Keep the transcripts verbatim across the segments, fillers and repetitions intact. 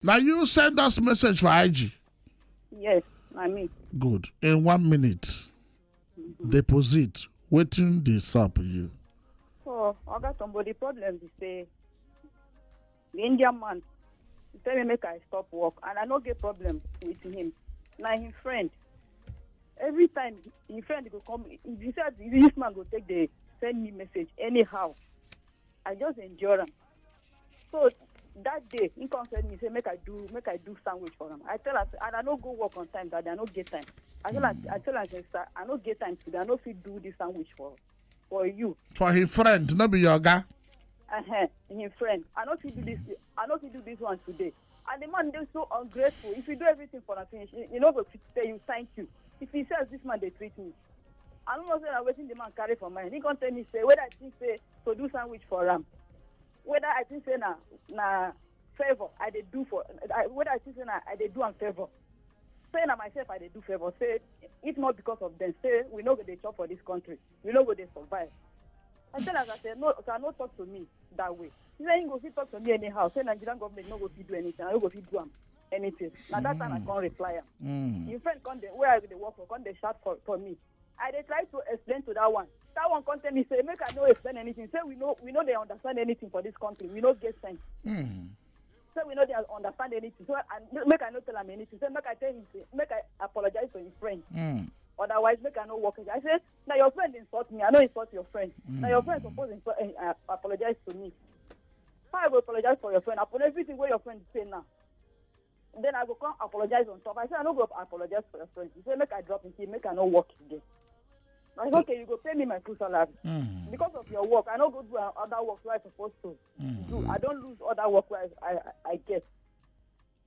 Now you send us message for I G. Yes, I mean. Good. In one minute, deposit. Waiting this up you. So, Oga Tombo, the problem is say the Indian man he tell me make I stop work and I no get problem with him. Na him friend. Every time him friend go come, he said this man go take the send me message anyhow. I just endure am. So that day, he come send me say make I do make I do sandwich for am. I tell am say and I no go work on time that day. I no get time. I tell am I tell am say sir, I no get time today. I no fit do this sandwich for for you. For his friend, not be your guy. Uh-huh. Him friend. I no fit do this. I no fit do this one today. And the man dey so ungrateful. If you do everything for am finish, he he no go fit tell you thank you. If he says this man dey treat me, I no know say na wetin the man carry for mind. He come tell me say whether I think say to do sandwich for am, whether I think say na na favor I dey do for, I, whether I think say na I dey do am favor. Say na myself I dey do favor. Say if not because of them, say we no go dey chop for this country. We no go dey survive. I tell am I say no, sir, no talk to me that way. He say he go fit talk to me anyhow. Say Nigerian government no go fit do anything. I no go fit do am anything. Na that time I come reply am. Him friend come dey where I dey work for come dey shout for for me. I dey try to explain to that one. That one come tell me say make I no explain anything. Say we no we no dey understand anything for this country. We no get sense. Say we no dey understand anything. So I, make I no tell am anything. Say make I tell him say make I apologize to him friend. Otherwise make I no work. I say na your friend insult me. I no insult your friend. Na your friend suppose insult, uh, apologize to me. How I go apologize for your friend? Upon everything wey your friend say now. Then I go come apologize on top. I say I no go apologize for your friend. He say make I drop him key, make I no work again. I say okay, you go pay me my full salary. Because of your work, I no go do other work wey I suppose to do. I don lose other work wey I I, I get.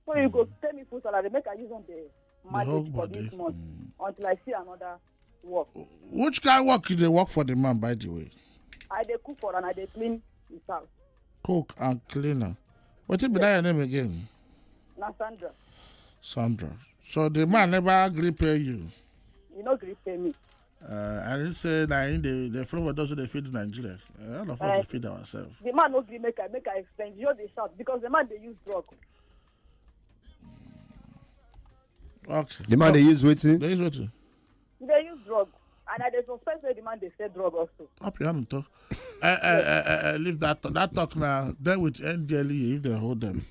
So you go pay me full salary, make I use on the magic for this month until I see another work. Which kind of work you dey work for the man, by the way? I dey cook for and I dey clean his house. Cook and cleaner. What be that your name again? Na Sandra. Sandra. So the man never agree pay you. He no gree pay me. Uh, and he say na him dey dey flow for those who dey feed Nigeria. Uh, all of us dey feed ourselves. The man no gree make I make I explain. He just dey shout because the man dey use drug. Okay. The man dey use wetin? There is wetin. He dey use drug and I dey suspect say the man dey sell drug also. Up your hand talk. Uh, uh, uh, uh, uh, leave that that talk now. Then with N D L E A if they hold them.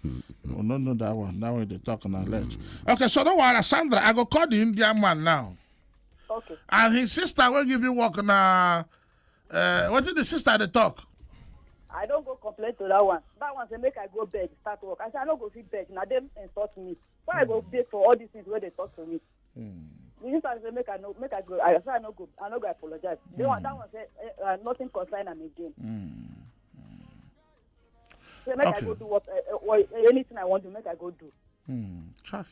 Oh no no that one. That one they talk on alleged. Okay, so no worry, Sandra. I go call the Indian man now. Okay. And his sister will give you work now. Uh, what did the sister they talk? I don go complain to that one. That one say make I go beg start work. I say I no go fit beg. Na dem insult me. Why I go beg for all these things wey dey talk to me? The sister say make I no make I go. I say I no go. I no go apologize. The one that one say eh, uh, nothing concern am again. Say make Okay. I go do what uh, uh, what- anything I want to make I go do. Cha.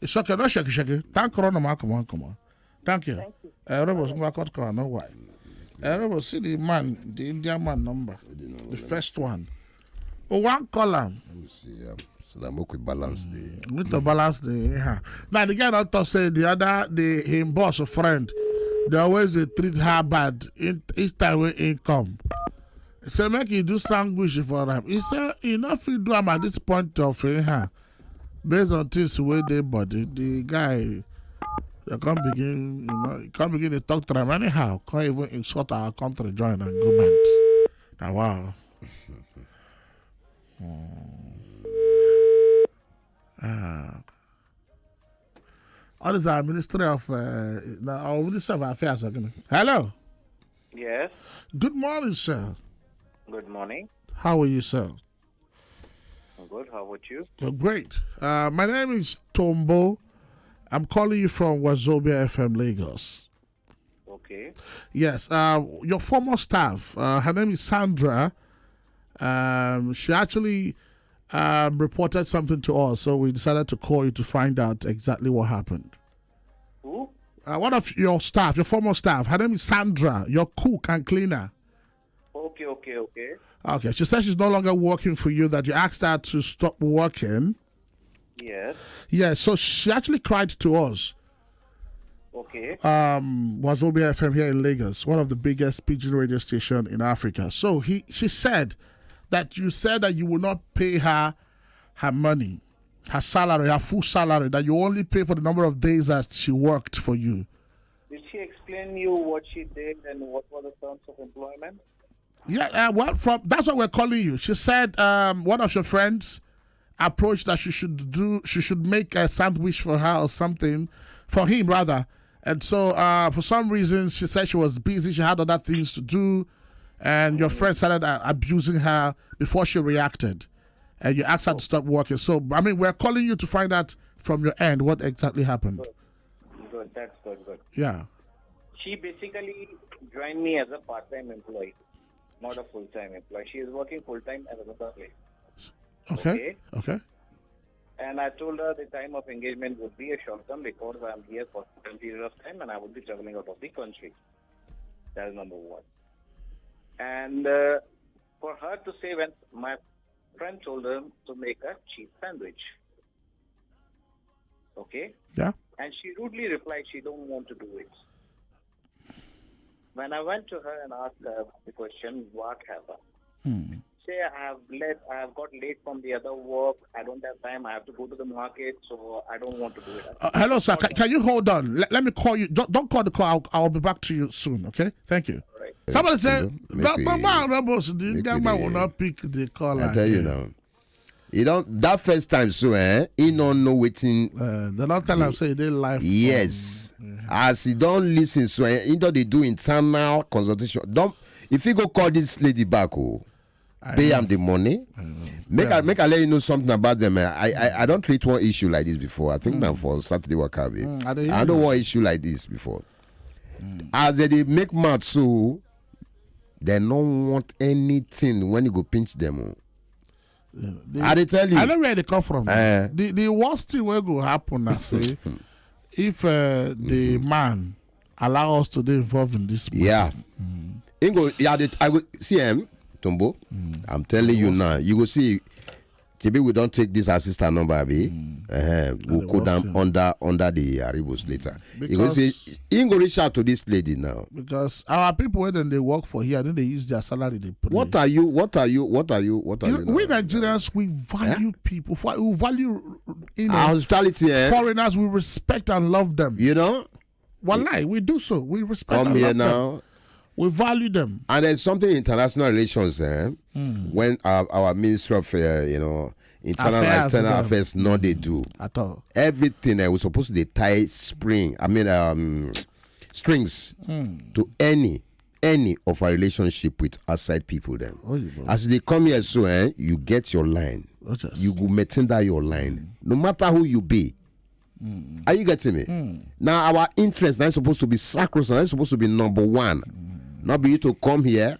It's okay, no shake shake. Thank you, no come on, come on. Thank you. Thank you. Uh, Rebels, no cut call, no why. Uh, Rebels, see the man, the Indian man number, the first one. Oh, one call am. Let me see. Um, so that make we balance the. We need to balance the yeah. Now the guy don talk say the other the him boss friend, they always dey treat her bad in, each time wey he come. Say make he do sandwich for am. He say he no fit do am at this point of him hand. Based on things wey dey body, the guy they come begin, you know, he come begin to talk to am anyhow. Come even insult our country join and government. Now wow. Ah. All this our Ministry of uh, now our Ministry of Affairs. Okay. Hello. Yes. Good morning, sir. Good morning. How are you, sir? I'm good. How about you? You're great. Uh, my name is Tombo. I'm calling you from Wazobia F M Lagos. Okay. Yes, uh, your former staff, uh, her name is Sandra. Um, she actually um, reported something to us, so we decided to call you to find out exactly what happened. Who? Uh, one of your staff, your former staff, her name is Sandra, your cook and cleaner. Okay, okay, okay. Okay, she says she's no longer working for you, that you asked her to stop working. Yes. Yeah, so she actually cried to us. Okay. Um, Wazobia F M here in Lagos, one of the biggest pidgin radio station in Africa. So he, she said that you said that you will not pay her her money, her salary, her full salary, that you only pay for the number of days that she worked for you. Did she explain you what she did and what were the terms of employment? Yeah, uh, well, from that's what we're calling you. She said um, one of your friends approached that she should do, she should make a sandwich for her or something, for him rather. And so, uh, for some reason, she said she was busy. She had other things to do, and your friend started uh, abusing her before she reacted, and you asked her to stop working. So, I mean, we're calling you to find out from your end what exactly happened. Good, that's good, good. Yeah. She basically joined me as a part-time employee, not a full-time employee. She is working full-time at another place. Okay. Okay. And I told her the time of engagement would be a short term because I'm here for some period of time and I would be traveling out of the country. That is number one. And uh, for her to say, when my friend told her to make a cheese sandwich, okay? Yeah. And she rudely replied she don't want to do it. When I went to her and asked her the question, what happened? Say I have late, I have got late from the other work. I don't have time. I have to go to the market, so I don't want to do it. Uh, hello, sir. Can, can you hold on? Let, let me call you. Don't, don't call the call. I'll, I'll be back to you soon, okay? Thank you. Right. Somebody said, Make Doctor we- Man Rebels, the make young we man dey- will not pick the call. I tell you Again. Now. You don't that first time so eh? He don't know waiting. Uh, they don't tell him say they life. Yes. As he don't listen so eh? He don't dey do internal consultation. Don't if you go call this lady back oh, pay am the money. Make I make I let you know something about them. Eh? I, I I don't treat one issue like this before. I think now for Saturday work out. Mm, I dey hear I don't you. Want issue like this before. As they dey make mouth so, they no want anything when you go pinch them. Oh. The- I dey tell you. I know where they come from. Eh. The the worst thing will go happen. I say, if uh, the man allow us to be involved in this. Yeah. He go, yeah, they, I go see him, Tombo. I'm telling you now. You go see, Chibi, we don't take this assistant number, abi. Uh, we'll the go down worst under under the arrivals later. You go see, Because- he go reach out to this lady now. Because our people, when they work for here, then they use their salary. They put What are you? What are you? What are you? What are You you? know, we Now? Nigerians, we value people. For, we value you know, Our hospitality, eh? Foreigners. We respect and love them. You know, Wallahi, we do so. We respect Come and here love them. Now. We value them. And there's something international relations, eh? When our, our Ministry of uh, you know internal Affairs, and external yeah. Affairs, no, they do At all. Everything. Eh, we supposed to dey tie spring. I mean, um, strings to any any of our relationship with outside people. Then Oh, you know. As they come here, so eh, you get your line. Oh, yes. You go maintain that your line, no matter who you be. Are you getting me? Now our interest now is supposed to be sacrosanct. It's supposed to be number one. Not be you to come here.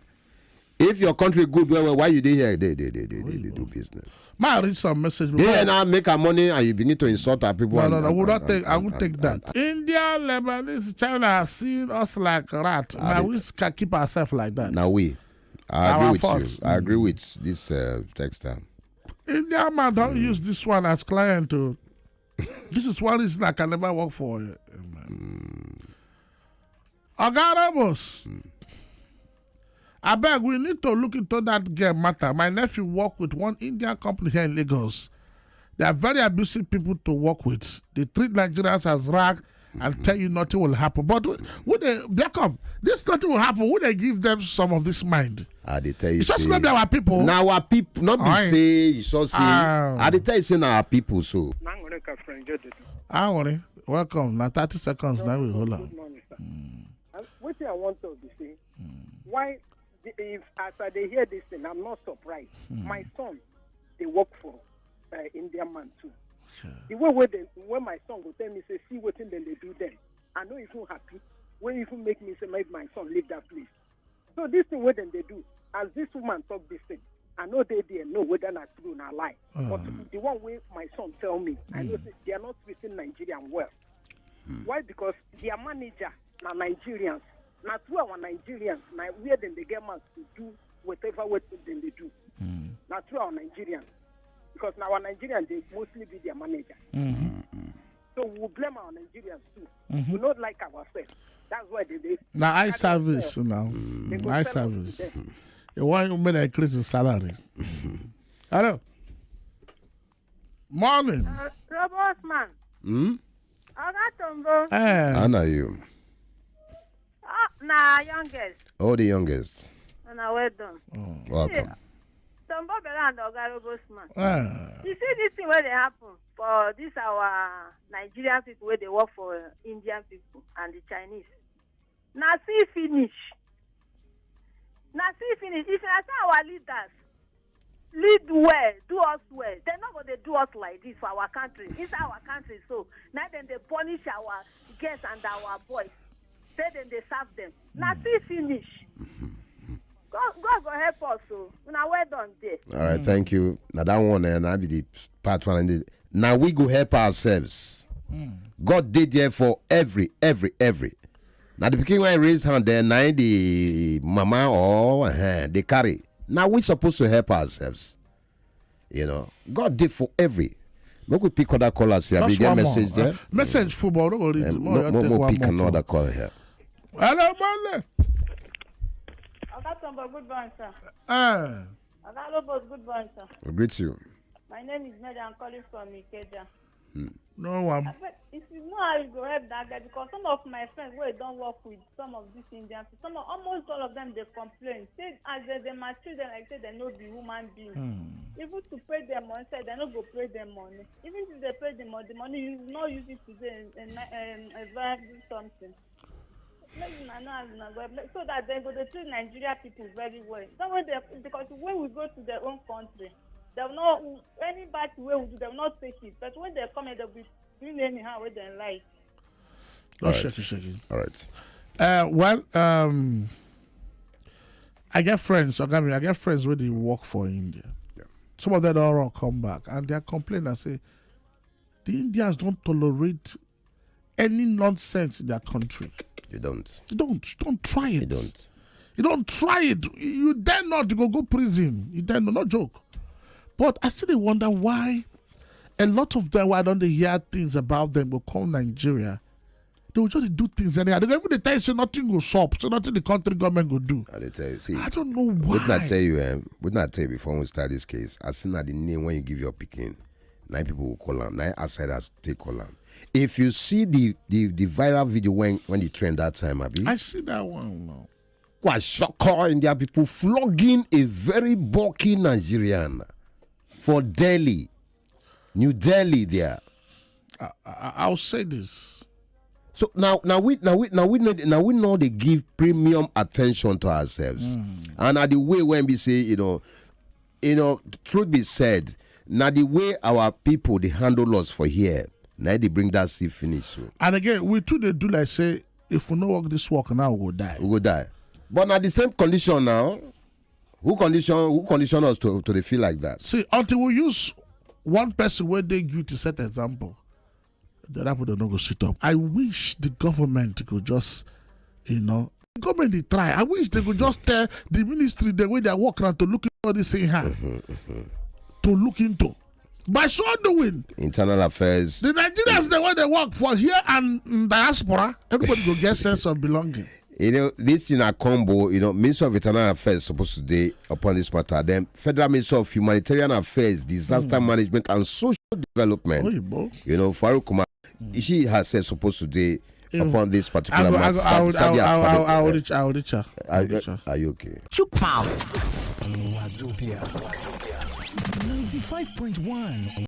If your country good, well, well, why you dey here? They they they they, they, they do business. Ma, I read some message. They Before. Here now make our money and you begin to insult our people. No, and, no, no. and- We will not and- take. I and- will and- take that. India, Lebanese, China are seeing us like rat. Now they- we can keep ourselves like that. Now we. I Our agree with faults. You. I agree with this uh, texter. India man don't use this one as client to. This is one reason I can never work for you. Oga Rebels. I beg, we need to look into that girl matter. My nephew work with one Indian company here in Lagos. They are very abusive people to work with. They treat Nigerians as rag and tell you nothing will happen. But we, we they back up. This nothing will happen. We they give them some of this mind. I dey tell you. It's just say- not be our people. Now our people, not be Aye. Say you so say. Ah. I dey tell you say na our people so. Nangoreka friend Jodudu. I want it. Welcome. Now thirty seconds. Now we hold on. Good morning, sir. Uh, wetin I want to be say, why the- if as I dey hear this thing, I'm not surprised. My son, they work for uh, Indian man too. The way where they, when my son go tell me say see wetin dem dey do them, I no even happy. Wey even make me say make my son leave that place. So this thing wey dem dey do, as this woman talk this thing, I no dey there know whether na true na lie. But the one wey my son tell me, I know say they are not treating Nigerian well. Why? Because their manager na Nigerians. Na through our Nigerians na where dem dey get mouth to do whatever wey dem dey do. Na through our Nigerians. Because na our Nigerians dey mostly be their manager. So we will blame our Nigerians too. We not like ourselves. That's why they dey. Now I carry service themselves. Now. They go I sell us to service. them. You want me to increase the salary? Hello. Morning. Robot man. Hmm? Oga Tombo. Eh. How are you? Oh, na youngest. Oh, the youngest. Una well done. Oh. Welcome. Tombo Bella and Oga Robot man. Ah. You see this thing where they happen for this our Nigerian people where they work for Indian people and the Chinese. Na see finish. Na see finish. If I say our leaders lead well, do us well, dem no go dey do us like this for our country. Inside our country so, na dem dey punish our girls and our boys. Say dem dey serve dem. Na see finish. God, God go help us o. Una well done there. All right, thank you. Now that one, eh, now be the part one. And the, now we go help ourselves. God did there for every, every, every. Now the pikin when raise hand there, now the mama or uh, they carry. Now we supposed to help ourselves. You know, God did for every. Make we pick other callers here. Just We get one message more. there. Uh, message football. No go read. Um, More, no, you no, take no one pick more another call. call here. Hello, Male. Oga Tombo, good morning, sir. Uh, Oga Lobos, good morning, sir. We greet you. My name is Mary. I'm calling from Ikeja. No one. But if you know how you go help that guy, because some of my friends where I don't work with some of these Indians, some of, almost all of them they complain. Say as they, they maltreat them, like say they no be human beings. Even to pay them money, say they no go pay them money. Even if they pay the money, the money you no use it to do and and and value something. Make una know as una go help, so that they go dey treat Nigeria people very well. Don't when they, because when we go to their own country, they will not, any bad thing wey we do, they will not take it. But when they come here, they'll be doing anyhow wey dem like. No shaky shaky. All right. Uh, well, um, I get friends. Oga mi, I get friends where they work for India. Some of them don't all come back, and they are complaining and say the Indians don't tolerate any nonsense in their country. You don't. You don't. You don't try it. You don't. You don't try it. You dare not. You go go prison. You dare not. No joke. But I still dey wonder why a lot of them, why don't they hear things about them, go call Nigeria. They will just do things anyhow. They go even dey tell you say nothing go sup, so nothing the country government go do. I dey tell you, see, I don't know why. Wouldn't I tell you? Um, wouldn't I tell you before we start this case? I seen that the name when you give your picking, nine people will call them. Nine outsiders take call them. If you see the the the viral video when when it trend that time, abi. I see that one now. Kwashoko India people flogging a very bulky Nigerian for Delhi, New Delhi there. I, I, I'll say this. So now, now we now we now we know now we know they give premium attention to ourselves, mm. And at the way when we say you know, you know, truth be said, now the way our people they handle us for here, now they bring that see finish. So. And again, we too they do like say if we no work this work now we go die. We go die. But at the same condition now, who condition who condition us to to dey feel like that? See, until we use one person where they give to set example, the other people no go sit up. I wish the government could just, you know, government they try. I wish they could just tell the ministry the way they work now to look into all this thing hard, to look into. By so doing, internal affairs. The Nigerians, the way they work for here and in diaspora, everybody go get sense of belonging. You know, this in a combo, you know, Minister of Internal Affairs supposed to day upon this matter. Then Federal Minister of Humanitarian Affairs, Disaster Management and Social Development, Oyibo. You know, Farouk Kumar, she herself supposed to day upon this particular matter. I will reach, I will reach her. Are you okay? Chook mouth. Wazobia. Ninety-five point one.